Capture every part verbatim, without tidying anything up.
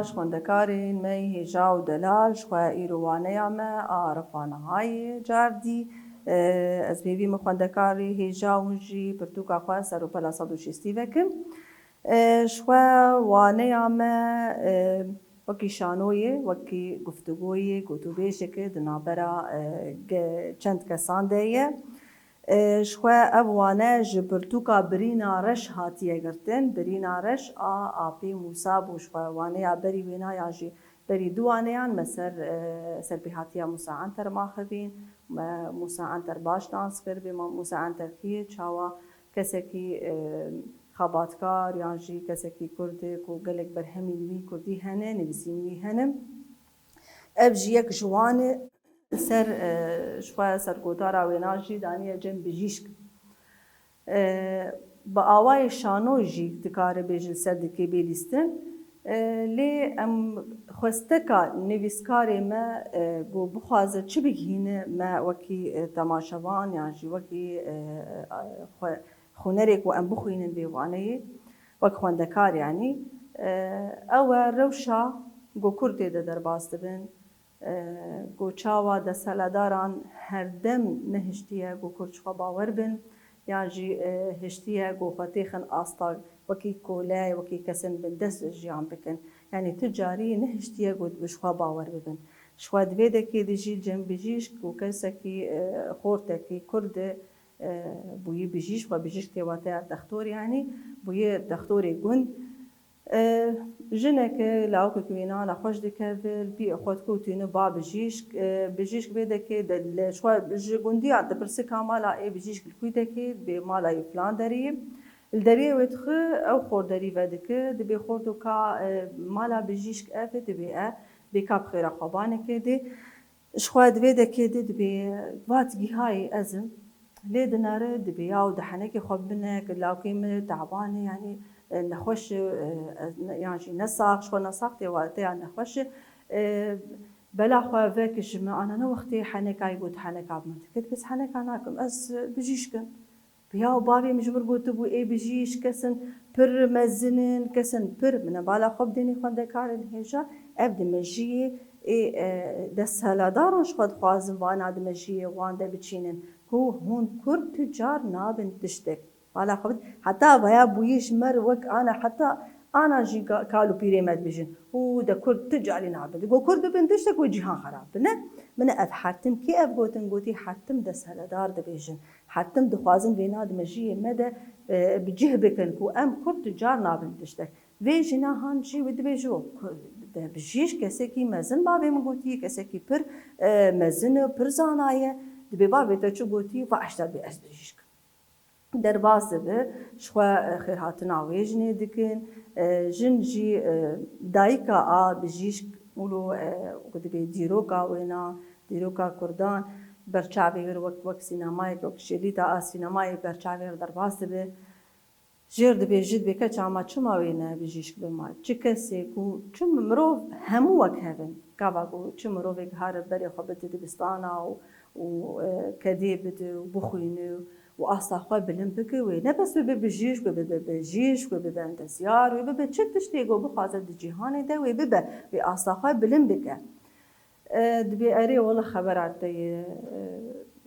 Ji xwendekarên me hêja û delal, ji xwe îro waneya me a Refa Nihayê cardî. E, ez bi hêvî me xwendekarê hêja hûn jî pirtûka xwe ser û pela sed û şêstî vekim. E, ji xwe waneya me, e, wekî şanoyê, wekî guftûgoyê, gotûbêjeke di navbera, e, ge-, çend kesan de ye. E, ji xwe ev wane ji pirtûka Birîna Reş hatiye girtin. Birîna Reş a apê Mûsa bû. Ji xwe waneya berî wêna yan jî berî du waneyan me ser, e, serpêhatiya Mûsa Enter maxivîn. Me Mûsa Enter baş dans kir. Bê ma Mûsa Enter kî ye? Çawa kesekî, e, xebatkar yan jî kesekî Kurd e ku gelek berhemên wî Kurdî hene, nivîsîn wî hene. Ev jî yek ji wan e. Ser, e, ji xwe sergotara wêna jî daniye cem bijîşk. E, bi awayê şano jî dikare bêje li ser dikê bê lîstin. E, lê em xwesteka nivîskarê me, e, ku bixwaze çi bigihîne me wekî, e, temaşevan yan jî wekî, e, xwe, xwînerê ku em bixwînin vê waneyê, wek xwendekar yanî, e, ew e rewşa ku Kurd tê de derbas dibin, e, ku çawa desthiledaran herdem nehiştiye ku Kurd ji xwe bawer bin, yan jî, e, hiştiye ku xwe têxin asta wekî kole, wekî kesên bindest jiyan bikin. Yanî tu carî nehiştiye ku bi ji xwe bawer bibin. Ji xwe di vê dekê de jî cem bijîşk û kesekî, e, xortekî Kurd e, e, bûyî bijîşk, xwe bijîşk tê wateya textor yanî, bûyî textorê gund. E, jineke lawikek wêna nexweş dikeve, li pî xwe dikewtîne ba bijîşk. E, bijîşk vê dekê de, li, ji xwe ji gundiya dipirse ka mala ê bijîşk li kû dekê, dibê mala yê filan derê ye. Li deriyê wê dixwe, ew xorderî vedike, dibê xorto ka, e, mala bijîşk ev e, dibê e, bê ka bi xêra xwe baneke dê. Ji xwe di vê dekê de dibê, va digihayê ez im. Lê dinere dibê yaw di henekê xwe bibine, ku lawkê min teban e, yanî, e, nexweş e, e, ez ne, yan jî nesax, ji xwe nesax tê wateya nexweş e. E, bela xwe vekişime, ana ne wextê henekayê got heneka bi min dike, dibê ez heneka nakim, ez, e, bijîşk im. Ya bavê min ji min gotibû, ê bijîşk kesin pir mezin in, kesin pir, min e bala xwe bidênê xwendekarên hêja, ev di mejiyê ê, e, desthiledaran ji xwe dixwazin vana di mejiyê wan de biçînin, ku hûn Kurd tu car nabin tiştek. Bala xwe bid-, heta vaya bûyî ji me re wek ana, heta ana jî ga-, kal û pîrê me dibêjin, û de Kurd tu carî nabin. Digo Kurd bibin tiştek wê cîhan xerab bine. Min e ev hertim kî ev gotin, gotî hertim desthiledar dibêjin. Hertim dixwazin vêna di mejiyê me de, e, bi cih bikin ku em Kurd tu car nabin tiştek. Vê jî nihan jî wê dibêje, ku de bijîşk kesekî mezin bavê min gotiye, kesekî pir, e, mezin e, pir zana ye. Dibê bavê te çi gotiye, va eşta bê ez bijîşk im. Derbas dibe, ji xwe, e, xêrhatina wê jinê dikin. E, jin jî, e, dayika a bijîşk, wilo, e, ku dibê dîroka wêna, dîroka Kurdan, berçavê wir wek, wek sînemayek, wek şêlîta a sînemayê berçavê wir derbas dibe. Jêr dibêjit bê keça ma çima wê ne bijîşk bima? Çi kesê ku çi mirov hemû wek hev in. Gava ku çi mirovek hari berê xwe bide dibistana û, û, e, kedê bide û bixwîne û asta xwe bilind bike wê. Ne bes wê bibe bijîşk, wê bibe bijîşk, wê bibe endezyar, wê bibe çi tiştê ku bixwaze di cîhanê de wê bibe, wê asta xwe bilind bike. E, dibê erê wele xebera te ye, e,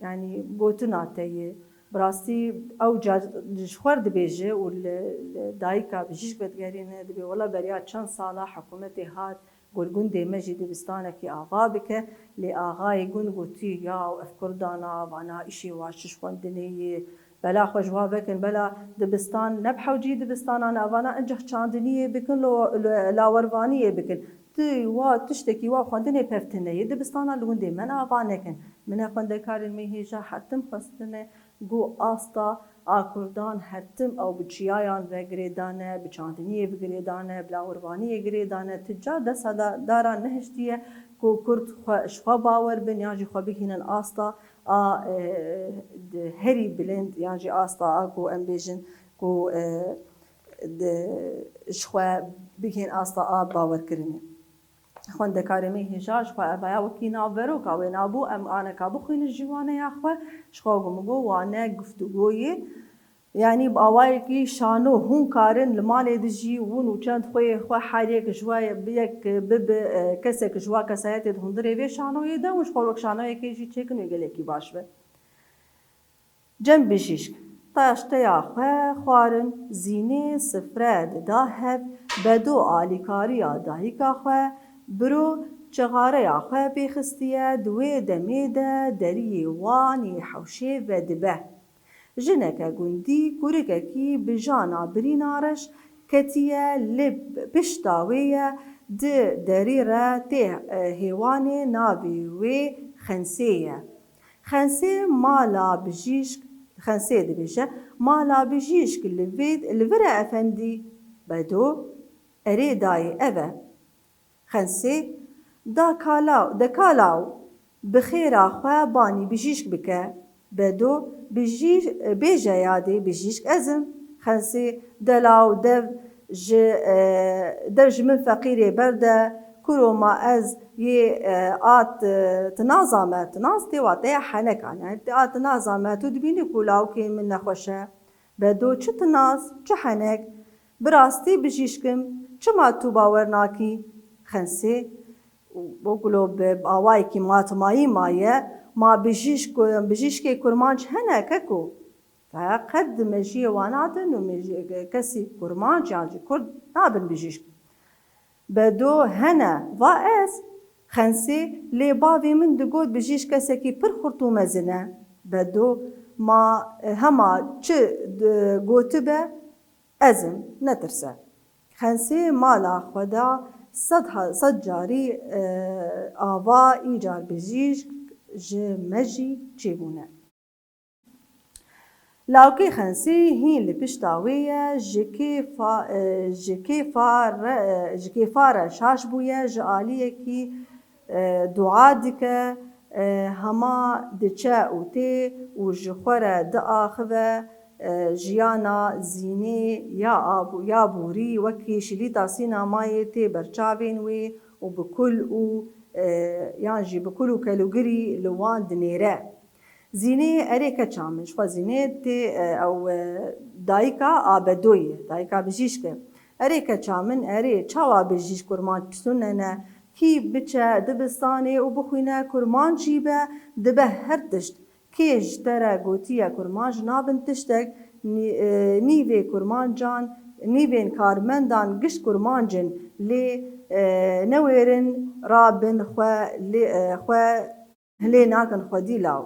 yanî gotina te ye. Bi rastî ew ca ji xwe re dibêje û li, li dayika bijîşk vedigerîne, dibê wele beriya çend sala hikûmetê hat gul gundê me jî dibistanekî ava bike, lê axayê gund gotî, yaw ev Kurdan a, vana îşê wa çi ji xwendinê ye, bela xwe ji wa vekin, bela dibistan ne bi hewcî dibistana ne, vana inceh çandiniyê bikin, lo, lo, lawervaniyê bikin. Tu wa tiştekî wa xwendinê pev tune ye, dibistana li gundê me ne ava nekin. Min e xwendekarên me hêja hertim xwestine, ku asta a Kurdan hertim ew bi çiyayan ve girêdane, bi çandiniyê bi girêdane, bi lawirvaniyê girêdane, tu car desthiledaran nehiştiye ku Kurd xwe, ji xwe bawer bin yan jî xwe bigihînin asta a, e, di herî bilind yan jî asta a ku em bêjin ku, e, di, ji xwe bigihên asta a bawerkirinê. Xwendekarê me hêja ji xwe evaya wekî navveroka wê nabû, em aneka bixwînin ji waneya xwe, ji xwe ku min got wane guftûgoyê, Yanî bi awayekî şano hûn karin li malê de jî hûn û çend xweyê xwe her yek ji we bi yek bibe, e, kesek ji wa kesayetê di hundirê vê şanoyê de hûn ji xwe wek şanoyekê jî çêkin wê gelekî baş be. Cem bijîşk. Taşteya xwe xwarin, Zînê sifre dida hev, Bedo alîkariya dayika xwe, Biro çixareya xwe pê xistiye, di wê demê de deriyê wan yê hewşê vedibe. Jineke gundî kurikekî bi jana birîna reş ketiye, li pişta wê ye, di derî re tê, e, hêwanê navê wê Xensê ye. Xensê mala bijîşk, Xensê dibêje, mala bijîşk li vê, li vir e efendî? Bedo, erê dayê, ev e. Xensê, da kalaw, de kalaw, bi xêra xwe banî bijîşk bike. Bedo, bijî-, bêje yadê, bijîşk ez im. Xensê, delaw, dev ji, e, dev ji min feqîrê berde, kuro ma ez yê, e, a t-, tinaz a me, tinaz tê wateya henekan, yani tê a tinaz a me, tu dibînî ku lawkê min nexweş e. Bedo, çi tinaz, çi henek, bi rastî bijîşk im, çima tu bawer nakî? Xensê, wekî lo bi awayekî matmayî maye, ma bijîşk, bijîşkê kurmanc hene keko? Te qet di mejiyê wan hatin û mejiyê kesî kurmanc yan jî kurd nabin bijîşk. Bedo, hene, va ez. Xensê, lê bavê min digot bijîşk kesekî pir xurt û mezin e. Bedo, ma, e, hema çi di-, gotibe, ez im, netirse. Xensê mala xwe da sed ha-, sed carî, e, ava, îcar bijîşk ji me jî çêbûne. Lawkê Xensê hîn li pişta wê ye, ji kêfa, e, ji kêfa re, e, ji kêfa re şaş bûye, ji aliyekî, e, dua dike, e, hema diçe û tê û ji xwe re diaxive, e, jiyana Zînê ya ab-, ya borî wekî şilîta sînemayê tê berçavên wê û bi kul û, e, yan jî bi kul û kelûgirî li wan dinêre. Zînê, erê keça min, ji xwe Zînê tê, e, ew, e, dayika a Bedoyê, dayika bijîşk e. Erê keça min, erê, çawa bijîşk kurmanc bi sune ne? Kî biçe dibistanê û bixwîne kurmanc jî be, dibe her tişt. Kê ji te re gotiye kurmanc nabin tiştek? Nî-, e, nîvê kurmancan, nîvên karmendan giş kurmanc in, lê, e, newêrin rabin xwe, lê, e, xwe lê nakin xwedî law.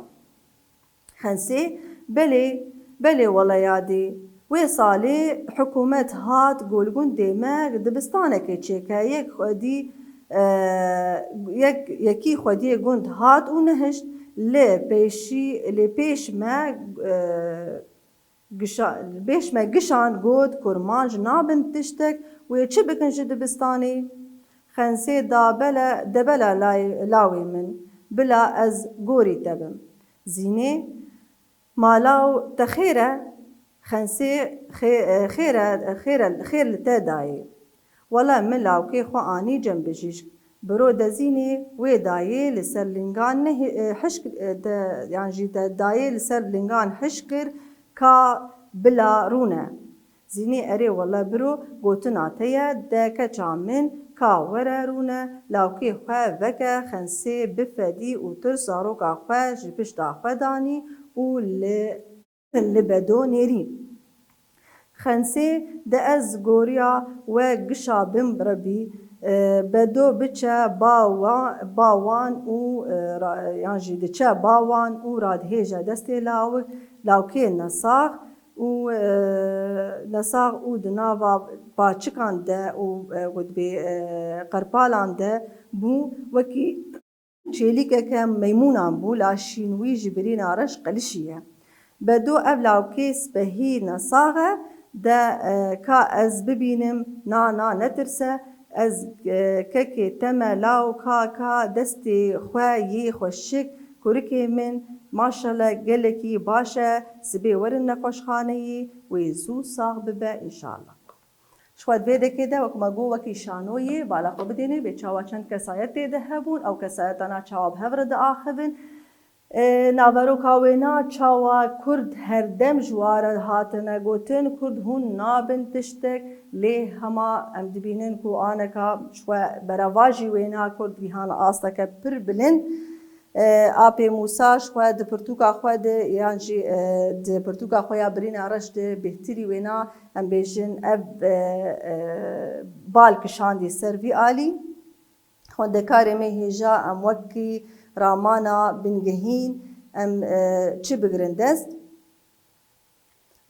Xensê, belê, belê wele yadê. Wê salê hikûmet hat gol gundê me dibistanekê çêke. Yek xwedî, e, yek, yekî xwediyê gund hat û nehişt. Li pêşî, lê pêş me, e, Gişa-, pêş me gişand got, kurmanc nabin tiştek, wê çi bikin ji dibistanê? Xensê da bele, de bela lay-, lawê min, bila ez gorî te bim. Zînê, ma law te xêr e? Xensê, xê-, xêr e, xêr e, xêr li te dayê. Wele min lawkê xwe anî cem bijîşk. Biro de Zînê wê dayê li ser lingan nehê-, e, hişk, e, de, yan jî de dayê li ser lingan hişk kir ka bila rûne. Zînê, erê wele biro, gotina te ye, de keça min, ka were rûne, lawkê xwe veke Xensê bifedî û tu zaroka xwe ji pişta xwe danî û li li Bedo nêrî. Xensê, de ez goriya we gişa bim rebî, e, Bedo biçe ba wa-, ba wan û, e, ra-, yan jî diçe ba wan û radihêje destê lawik, lawkê nesax û, e, nesax û di nava paçikan de û, e, gotbê, e, qerpalan de bû, wekî çêlîkeke meymûnan bû, laşên wî ji birîna reş qelişî ye. Bedo ev lawkê spehî nesax e, de, e, ka ez bibînim, na, na, netirse, ez, e, kekê te me law, ka, ka, destê xwe yê xweşik, kurikê min, maşallah gelekî baş e, sibê werin nexweşxaneyê, wê zû sax bibe, înşallah. Ji xwe di vê dekê de, wek me got, wekî şanoyê bala xwe bidêne, bê çawa çend kesayet tê de hebûn, ew kesayetana çawa bi hev re diaxivin. E, naveroka wêna çawa Kurd her dem ji wa re hatine gotin, Kurd hûn nabin tiştek, lê hema em dibînin ku aneka ji xwe berevajî wêna Kurd gihane asteke pir bilind. E, Apê Mûsa ji xwe di pirtûka xwe de yan jî, e, di pirtûka xwe ya Birîna Reş de bêhtirî wêna, em bêjin ev, e, e, bal kişandî ser vî alî. Xwendekarê me hêja em wekî ramana bingehîn em, e, çi bigirin dest?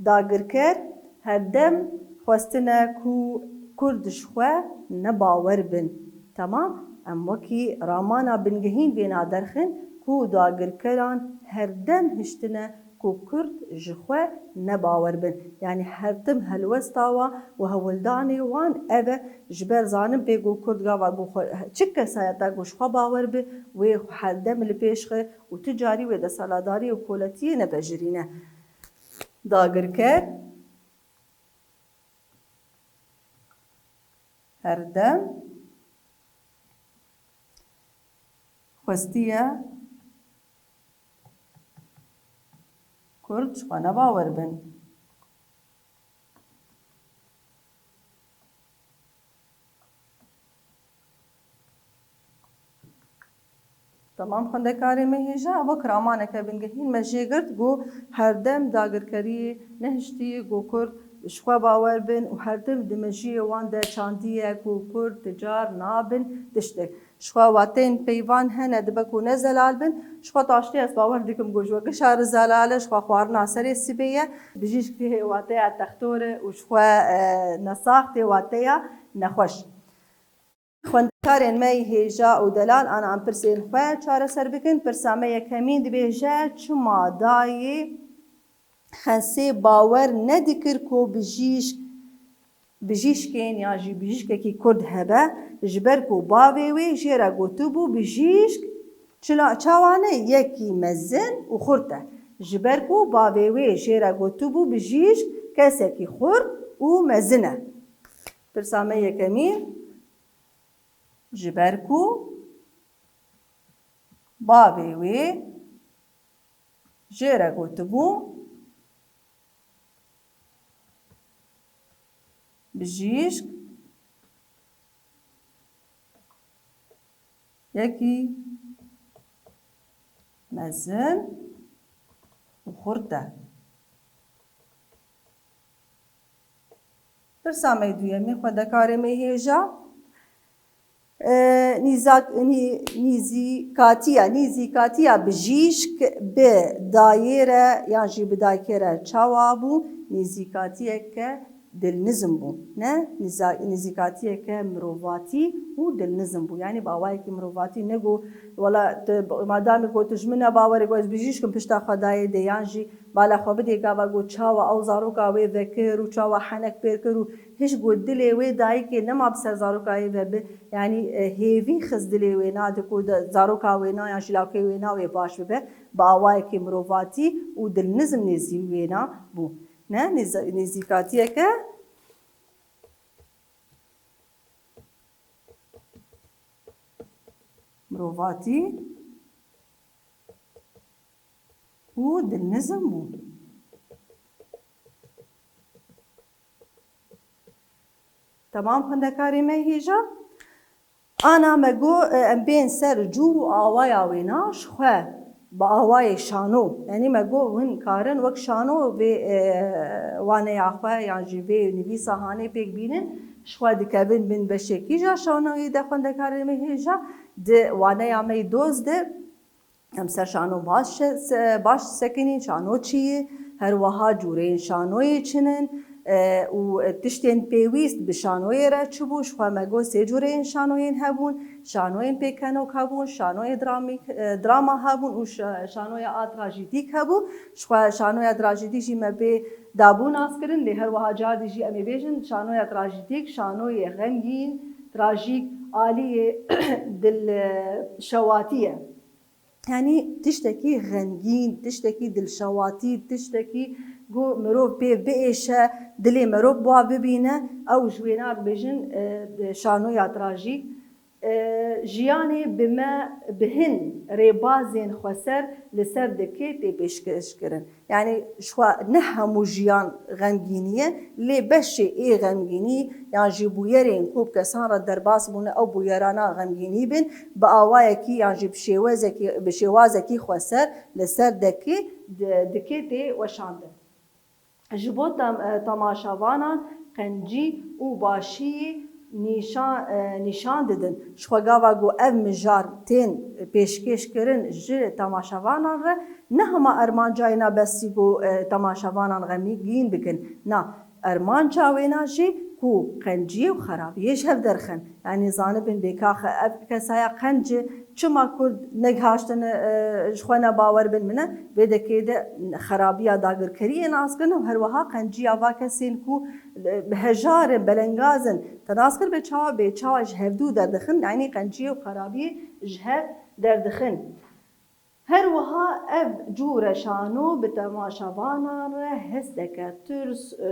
Dagirker her dem xwestine ku Kurd ji xwe nebawer bin. Temam? Em wekî ramana bingehîn vêna derxin ku dagirkeran her dem hiştine ku Kurd ji xwe nebawer bin. Yanî her tim helwesta wan û hewldanê wan ev e, ji ber zanin pê ku Kurd gava ku xwe, çi kesayeta ku ji xwe bawer bi, wê xwe her dem li pêş xe û tu carî wê desthilatdariyê û koletiyê nepejirîne. Dagirker her dem xwestiye Kurd ji xwe nebawer bin. Temam xwendekarê me hêja, wek ramaneke bingehîn me jê girt, ku her dem dagirkeriyê nehiştî ku Kurd ji xwe bawer bin û her tim di mejiyê wan de çandiye ku Kurd ti car nabin tiştek. Ji xwe wateyên peyvan hene, dibe ku ne zelal bin. Ji xwe taştê ez bawer dikim ku ji we gişa re zelal e, ji xwe xwarina serê sibê ye. Bijîşk tê wateya textor e û ji xwe, e, nesax tê wateya nexweş. Xwendekarên me yê hêja û delal, ana em pirsên xwe çareser bikin. Pirsa me yekemîn dibêje, çima dayê Xensê bawer nedikir ku bijîşk, bijîşkên yan jî bijîşkekî Kurd hebe, ji ber ku bavê wê jê re gotibû bijîşk çila, çawa ne yekî mezin û xurt e. Ji ber ku bavê wê jê re gotibû bijîşk kesekî xurt û mezin e. Pirsa me yekemîn, ji ber ku bavê wê jê re gotibû, bijîşk yekî mezin û xurt e. Pirsa me duyemî, xwendekarê me hêja, e, nîzak-, nî-, nîzîkatiya, nîzîkatiya bijîşk bi dayê re yan jî bi dayikê re çawa bû? Nîzîkatiyeke dilnizm bû. Ne? Nîza-, nîzîkatiyeke mirovatî û dilnizm bû. Yanî bi awayekî mirovatî, ne ku, wela, tu, madamî ku tu ji min nebawer î, ku ez bijîşk im pişta xwe dayê de, yan jî bala xwe bidê gava ku çawa ew zaroka wê vekir û çawa henek pêr kir û hiç ku dilê wê dayikê nema bi ser zaroka wê ve bi, yanî, e, hêvî xist dilê wê na di ku de, zaroka wê na yan jî lawkê wê na wê baş bibe, bi awayekî mirovatî û dilnizm nêzî wê na bû. Ne? Nêz-, nêzîkatiyeke mirovatî û dilnizm bû. Temam xwendekarê me hêja. Ana me got, e, em bên ser cûr û awaya wêna ji xwe bi awayê şano. Yanî me got hûn karin wek şano vê, e, waneya xwe yan jî vê nivîsa hanê pêk bînin, ji xwe dikevin bin beşekî ja şanoyê de xwendekarê me hêja di waneya me yê doz de. Em ser şano baş, se-, baş sekinîn, şano çi ye, her wiha cûreyên şanoyê çi ne, e, û tiştên pêwîst bi şanoyê re çi bû, ji xwe me got sê cûreyên şanoyên hebûn, şanoyên pêkenok hebûn, şanoyê dramîk, e, drama hebûn û şa-, şanoya a trajîdîk hebû. Ji xwe şanoya trajîdîk jî me pê dabû naskirin, lê her wiha cardî jî em ê bêjin şanoya trajîdîk, şanoyê xemgîn, trajîk, aliyê dil, e, şewatî ye. Yanî tiştekî xemgîn, tiştekî dilşewatî, tiştekî ku mirov pê biêşe, dilê mirov bi wa bibîne, ew ji wêna dibêjin, e, şanoya trajîk. E, jiyanê bi me, bi hin rêbazên xweser li ser dikê tê pêşkêşkirin. Yanî ji xwe ne hemû jiyan xemgînî ye, lê beşê ê xemgînî yan jî bûyerên ku bi kesan re derbas bûne, ew bûyerana xemgînî bin, bi awayekî yan jî bi şêwezekî, bi şêwazekî xweser li ser dekê, di-, dikê tê weşandin. Ji bo tem-, e, temaşevanan qencî û başiyî nîşan, e, nîşan didin. Ji xwe gava ku ev mijar tên pêşkêş kirin ji temaşevanan re, ne hema ermanca yê na besî ku, e, temaşevanan xemgîn bikin. Na, ermanca wêna jî ku qenciyê û xerabiyê ji hev derxin. Yanî zanibin bêkaxe ev kesaya qenc e, çima Kurd negihaştine, e, ji xwe ne bawer bin min e, vê dekê de xerabiya dagirkeriyê nas kirin û her wiha qenciya va kesên ku, e, bi hejar in, belengaz in, te nas kir bê çawa, bê çawa ji hevdû derdixin, yanî qenciyê û xerabiyê ji hev derdixin. Her wiha ev cûre şano bi temaşevanan re hesteke tirs, e,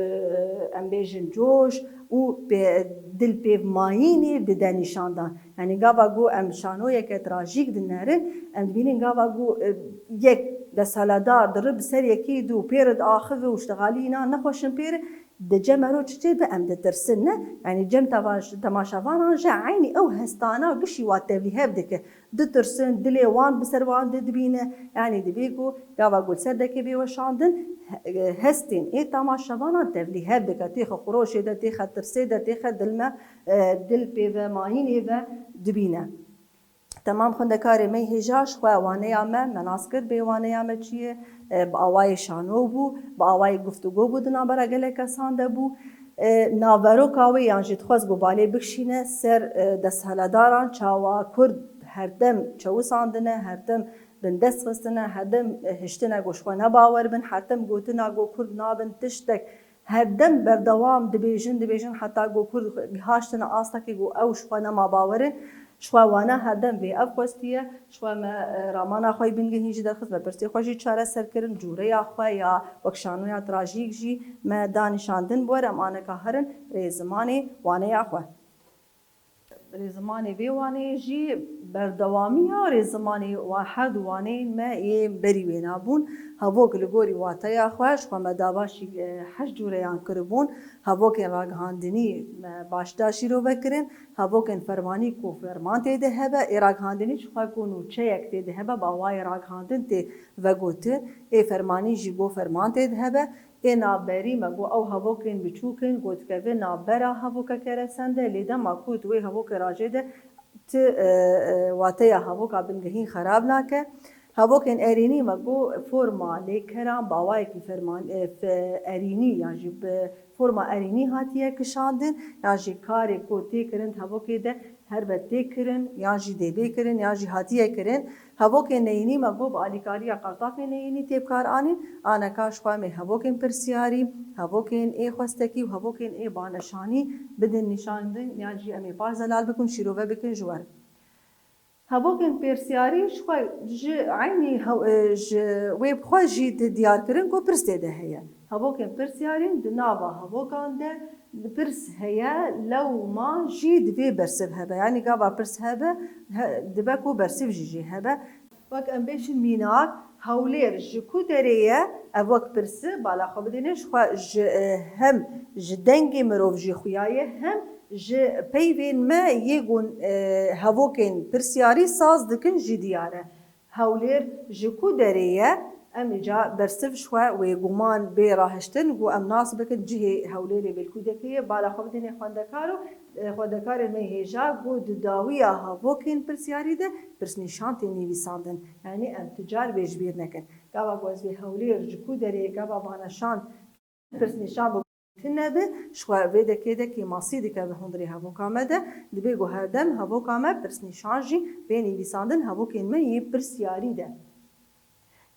em bêjin coş û pê-, dilpêvmayînê dide nîşandan. Yanî gava ku em şanoyeke trajîk dinerin, em dibînin gava ku, e, yek desthilatdar diri bi ser yekî dû pê re diaxive û ji xalî înan nexweş in pê re, di cem ero çi çêdibe, em ditirsin, ne? Yanî cem teva-, temaşevanan jî eynî ew hestana gişî wa tevlîhev dike. Ditirsin, dilê wan bi ser wan de dibîne. Yanî dibê ku gava ku li ser dekê bê weşandin, he-, hestên ê temaşevanan tevlîhev dike. Têxe xuroşê de, têxe tirsê de, têxe dilme, e, dilpêvemayînê ve dibîne. Temam xwendekarê me hêja ji xwe waneya me, me nas kir bê waneya me çi ye, e, bi awayê şano bû, bi awayê guftûgo bû di navbera gelek kesan de bû. E, naveroka wê yan jî dixwest ku balê bikişîne ser, e, desthilatdaran, çawa Kurd herdem çewisandine, herdem bindest xistine, herdem, e, hiştine ku ji xwe ne bawer bin, herdem gotina ku Kurd nabin tiştek, herdem berdewam dibêjin, dibêjin heta ku Kurd gihaştine astekê ku ew ji xwe nema bawer in. Ji xwe wane herdem vê ev xwestiye. Ji xwe me, e, ramana xwe yê bingehîn jî derxist, me pirsê xwe jî çareser kirin, cûreya xwe ya wek şanoya trajîk jî me da nîşandin, bi we re em aneka herin rê zimanê waneya xwe. Rê zimanê vê waneyê jî berdewamiya rê zimanê wa her du waneyên me yê berî wêna bûn. Hevok li gorî wateya xwe ji xwe me dabaşî, e, heşt cûreyan kiribûn. Hevokên ragihandinî me başda şîrove kirin. Hevokên fermanî ku ferman tê de hebe, ê ragihandinî ji xwe ku nûçeyek tê de hebe, bi awayê ragihandin tê vegotin, ê fermanî jî ku ferman tê de hebe, ê navberî me ku ew hevokên biçûk in, ku dikeve navbera hevokeke resende, lê dema ku di wê hevokê rajê de ti, e, e, wateya hevoka bingehîn xerab nake. Hevokên erînî me ku forma lêkeran bi awayekî ferman-, e, fe-, erînî yan jî bi forma erînî hatiye kişandin, yan jî karê ku tê kirin di hevokê de her be tê kirin, yan jî dê bê kirin, yan jî hatiye kirin. Hevokên neyînî me got bi alîkariya qartafên neyînî tê bi kar anîn. Aneka ji xwe em ê hevokên pirsiyarî, hevokên ê xwestekî û hevokên ê baneşanî bidin nîşandin, yan jî em ê paş zelal bikin, şîrove bikin ji we re. Hevokên pirsiyarî ji xwe ji eynî hew-, e, ji wê bi xwe jî di diyar kirin ku pirs tê de heye. Hevokên pirsiyarî di nava hevokan de pirs heye, lewma jî divê bersiv hebe. Yanî gava pirs hebe, he-, dibe ku bersiv jî jê hebe. Wek em bêjin mînak, Hewlêr ji ku derê ye? Ev wek pirs e, bala xwe bidêne ji xwe ji, e, hem ji dengê mirov jî xuya ye, hem ji peyvên me yê ku, e, hevokên pirsiyarî saz dikin jî diyar e. Hewlêr ji ku derê ye? Em îca bersiv ji xwe wê guman bê rahiştin, ku em nas bikin cihê Hewlêrê bi li ku derê ye, bala xwe bidêne xwendekar û, e, xwendekarên me hêja ku di dawiya hevokên pirsiyarî de pirsnîşan tê nivîsandin. Yanî em tu car bê ji bîr nekin. Gava ku ez bê Hewlêr ji ku derê ye, gava baneşan pirsnîşan bi tune be, ji xwe vê dekê de kêmasî dike bi hundirê hevoka me de, dibê ku her dem hevoka me pirsnîşan jî bê nivîsandin hevokên me yê pirsiyarî de.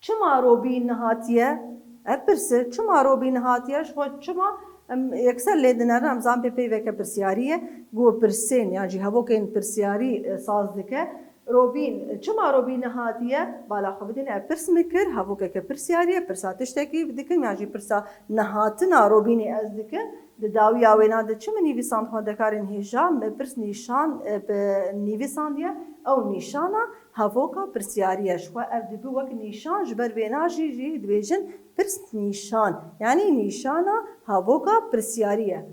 Çima Robîn nehatiye? Ev pirs e, çima Robîn nehatiye? Ji xwe çima? Em yekser lê dinerin, em zan pê peyveke pirsiyarî ye. Ku pirsên yan jî hevokên pirsiyarî, e, saz dike. Robîn, çima Robîn nehatiye? Bala xwe bidin, ev pirs min kir, hevokeke pirsiyarî ye, pirsa tiştekî dikim, yan jî pirsa nehatina Robînê ez dikim. Di dawiya wêna de çi min nivîsand xwendekarên hêja? Me pirs nîşan, e, bi nivîsandiye. Ew nîşana hevoka pirsyarî ye. Ji xwe ev dibe wek nîşan, ji ber vêna jî jî dibêjin pirs nîşan. Yanî nîşana hevoka pirsyarî ye.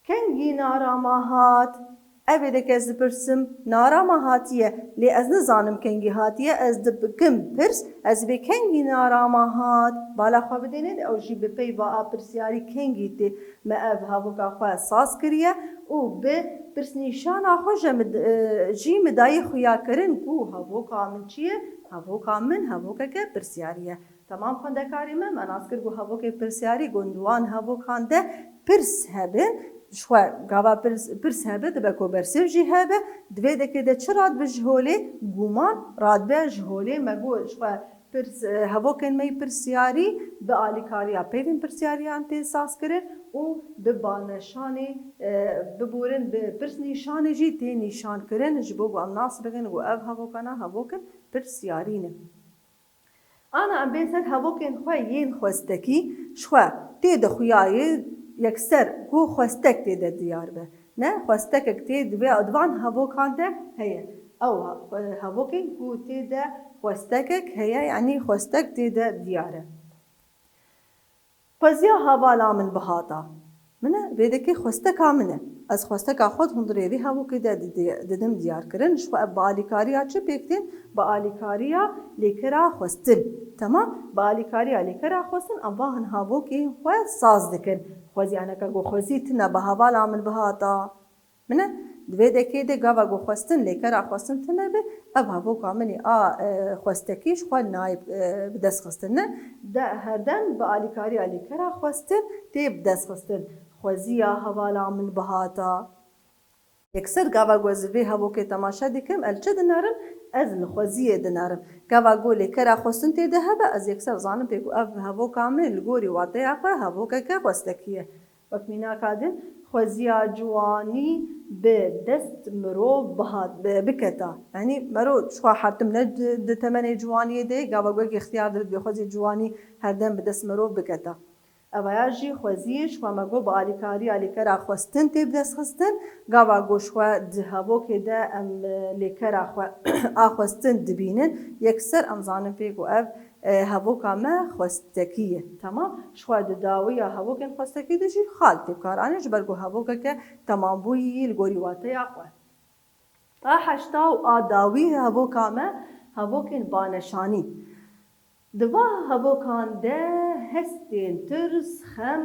Kengî nara ma hat? Ev ê de ke ez dipirsim, nara ma hatiye, lê ez nizanim kengî hatiye, ez dibikim pirs, ez bê kengî nara ma hat? Bala xwe bidêne, ew jî bi peyva a pirsyarî kengî tê me ev hevoka xwe saz kiriye û bi pirsnîşana xwe je min, e, jî min dayî xuya kirin ku hevoka min çi ye? Hevoka min hevokeke pirsyarî ye. Temam xwendekarê me, me nas kir ku hevokê pirsyarî ku di wan hevokan de pirs hebin, ji xwe gava pirs, pirs hebe, dibe ku bersiv jî hebe, di vê dekê de çi radibe ji holê? Guman radibe ji holê. Me got ji xwe pirs, e, hevokên me yî pirsyarî bi alîkariya peyvên pirsyariyan tê sazkirin û bi baneşanê, e, biborin, bi pirsnîşanê jî tê nîşankirin, ji bo ku em nas bikin ku ev hevokana hevokin pirsyarî ne. Ana em bên ser hevokên xwe yên xwestekî, ji xwe tê de xuya ye yekser ku xwestek tê de diyar be. Ne xwestekek tê di vê, di van hevokan de heye. Ew he-, hevokên ku tê de xwestekek heye, yanî xwestek tê de diyar e. Xweziya hevala min bihata. Min e, vê dekê xwesteka min e. Ez xwesteka xwe di hundirê vê hevokê de di-, di-, didim diyar kirin. Ji xwe ev bi alîkariya çi pêk tên? Bi alîkariya lêkera xwestin. Temam? Bi alîkariya lêkera xwestin em va hin hevokê xwe saz dikin. Xweziyaneke ku xwezî tune bi hevala min bihata. Min e, di vê dekê de gava ku xwestin, lêkera xwestin tune be, ev hevoka min ê a, e, xwestekî ji xwe nayê, e, bi dest xistin. Ne, de herdem bi alîkariya lêkera xwestin tê bi dest xistin. Xweziya hevala min bihata. Yekser gava ku ez li vê hevokê temaşe dikim, ez li çi dinerim? Ez li xweziyê dinerim. Gava ku lêkera xwestin tê de hebe, ez yekser zanim pê ku ev hevoka min li gorî wateya xwe hevokeke xwestekî ye. Wek mînaka din, xweziya ciwanî bi dest mirov bihat, bi-, biketa. Yanî mero ji xwe her tim ne di, di temenê ciwaniyê de, gava ku yek îxtiyar dibe, divê xwezî ciwanî herdem bi dest mirov biketa. Evaya jî xweziyê ji xwe me got bi alîkariya lêkera xwestin tê bi dest xistin, gava ku ji xwe di hevokê de em, e, lêkera xwe a xwestin dibînin, yekser em zanin pê ku ev e, hevoka me xwestekî ye. Temam? Ji xwe di dawiya hevokên xwestekî de jî xal tê bi kar anîn, ji ber ku hevokeke temambûyî yî li gorî wateya xwe. A heşta û a dawî hevoka me, hevokên baneşanî. Di va hevokan de hestên tirs, xem,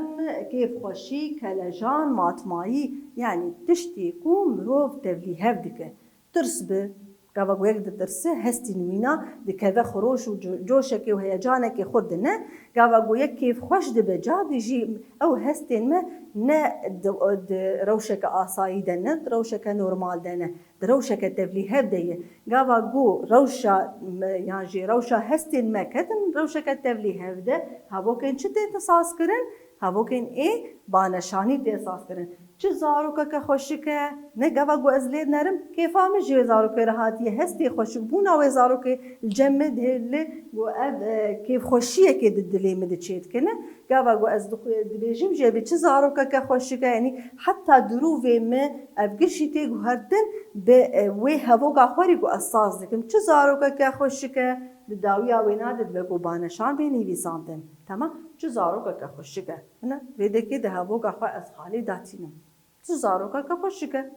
kêfxweşî, kelejan, matmayî, yanî tiştê ku mirov tevlî hev dike. Tirs bi, gava ku yek ditirse, hestên wîna dikeve xiroş û co-, coşekê û heyecanekê xwe dine. Gava ku yek kêfxweş dibe, carî jî ew hestên me ne di, di rewşeke asayî de ne, di rewşeke normal de ne, di rewşeke tevlîhev de ye. Gava ku rewşa me, yan jî rewşa hestên me ketin rewşeke tevlîhev de, hevokên çi tên sazkirin? Hevokên ê baneşanî tê sazkirin. Çi zarokeke xweşik e, ne gava ku ez lê dinerim, kêfa min ji wê zarokê re hatiye, hestê xweşikbûna wê zarokê li cem min dihêle ku ev, e, kêfxweşiyekê di dilê min de çêdikine. Gava ku ez dixwe-, dibêjim jê bi çi zarokeke xweşik e, yanî heta dirûvê min ev giş jî tê guhertin, bi, e, wê hevoka xwe rê ku ez saz dikim. Çi zarokeke xweşik e, di dawiya wêna de dibe ku baneşan bê nivîsandin. Temam? Çi zarokeke xweşik e. Hine, vê dekê de hevoka xwe ez xalê datînim. Çi zarokeke xweşik e.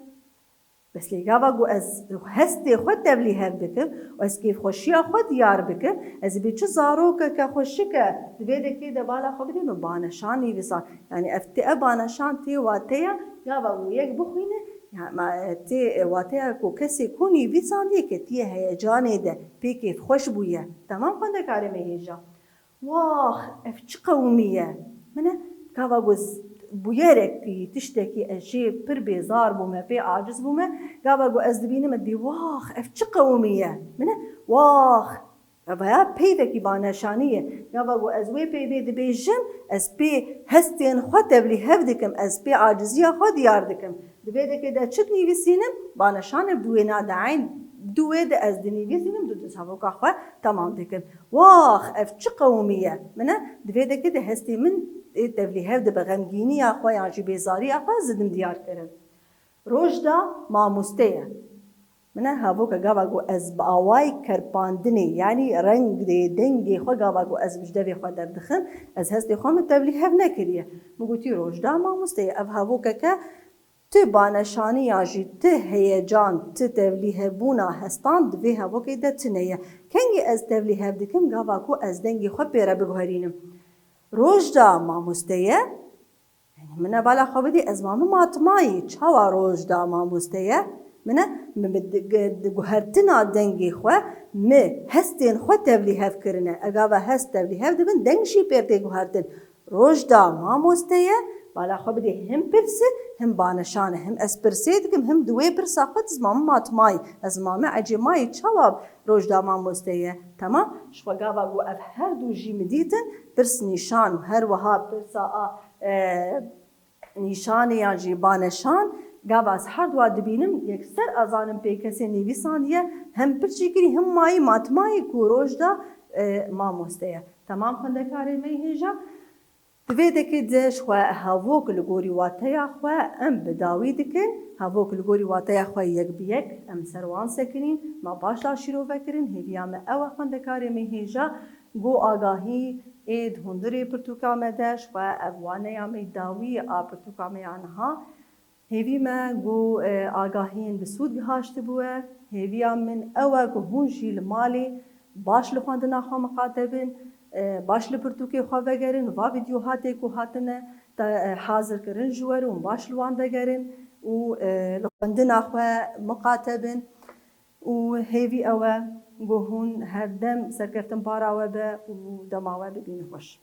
Bes lê gava ku ez hestê xwe tevlîhev bikim û ez kêfxweşiya xwe diyar bikim, ez ê bê çi zarokeke xweşik e. Di vê dekê de bala xwe bidê min baneşan nivîsan. Yanî ev tê, ev baneşan tê wateya gava ku yek bixwîne, ya, ma, tê wateya ku kesê ku nivîsandiye ketiye heyecanê de, pê kêfxweş bûye. Temam xwendekarê me hêja. Wax, ev çi qewimî ye? Min e, gava ku ez bûyerekî, tiştekî ez jê pir bêzar bûme, pê aciz bûme, gava ku ez dibînim, ez dibî, wax, ev çi qewimî ye? Min e, wax, ev ya peyvekî baneşanî ye. Gava ku ez wê peyvê dibêjim, ez pê hestên xwe tevlîhev dikim, ez pê aciziya xwe diyar dikim. Di vê dekê de çi dinivîsînim? Baneşan e, bi wêna de eyn Di wê de ez dinivîsînim, du du hevûka xwe temam dikim. Wax, ev çi qewimî ye? Min e, di vê dekê de hestê min ê tevlîhev dibe, xemgîniya xwe yan jî bêzariya xwe zidim diyar kirin. Rojda mamoste ye. Min e, hevûke gava ku ez bi awayî kerpandinê, yanî rengê dengê xwe gava ku ez ji devê xwe derdixim, ez hestê xwe min tevlîhev nekiriye. Min gotî, Rojda mamoste ye. Ev hevûkeke ti baneşanî yan jî ti heyecan, ti tevlîhebûna hestan di vê hevokê de tune ye. Kengî ez tevlîhev dikim, gava ku ez dengê xwe pê re biguherînim. Rojda mamoste ye. Yanî min e, bala xwe bidî, ez ma min matimayî, çawa Rojda mamoste ye? Min e, min bi di-, di-, guhertina dengê xwe, mi hestên xwe tevlîhev kirine. Ev gava hest tevlîhev dibin, deng jî pê tê guhertin. Rojda mamoste ye, bala xwe bidê him pirs e, him baneşan e, him ez pirsê dikim, him di wê pirsa xwe di ziman min matimayî. Ez ma min ecêmayî, çawa Rojda mamoste ye? Temam, ji xwe gava ku ev her du jî min dîtin, pirs nîşan û her wiha pirsa a, e, nîşanê yan jî baneşan, gava ez her dua dibînim, yekser azanim pê kesê nivîsandiye, hem pirsî kirî, him mayî matimayî ku Rojda, e, mamoste ye. Temam xwendekarê me yê hêja. Di vê dekê de ji xwe hevok li gorî wateya xwe em bi dawî dikin. Hevok li gorî wateya xwe yek bi yek em ser wan sekinîn. Me baş da şîrove kirin. Hêviya me ew e xwendekarê me hêja ku agahî ê di hundirê pirtûka me de ji xwe ev waneya me dawî a pirtûka me ya niha. Hêvî me ku, e, agahiyên bi sûd gihaştibûye. Hêviya min ew e ku hûn jî li malê baş li xwendina xwe miqate bin, e, baş li pirtûkê xwe vegerin, va vîdyohatê ku hatine te, e, hazir kirin ji we re hûn baş li wan vegerin û, e, li xwendina xwe miqate bin û hêvî ew e ku hûn her dem serkeftin para we be û dema we bibînin xweş.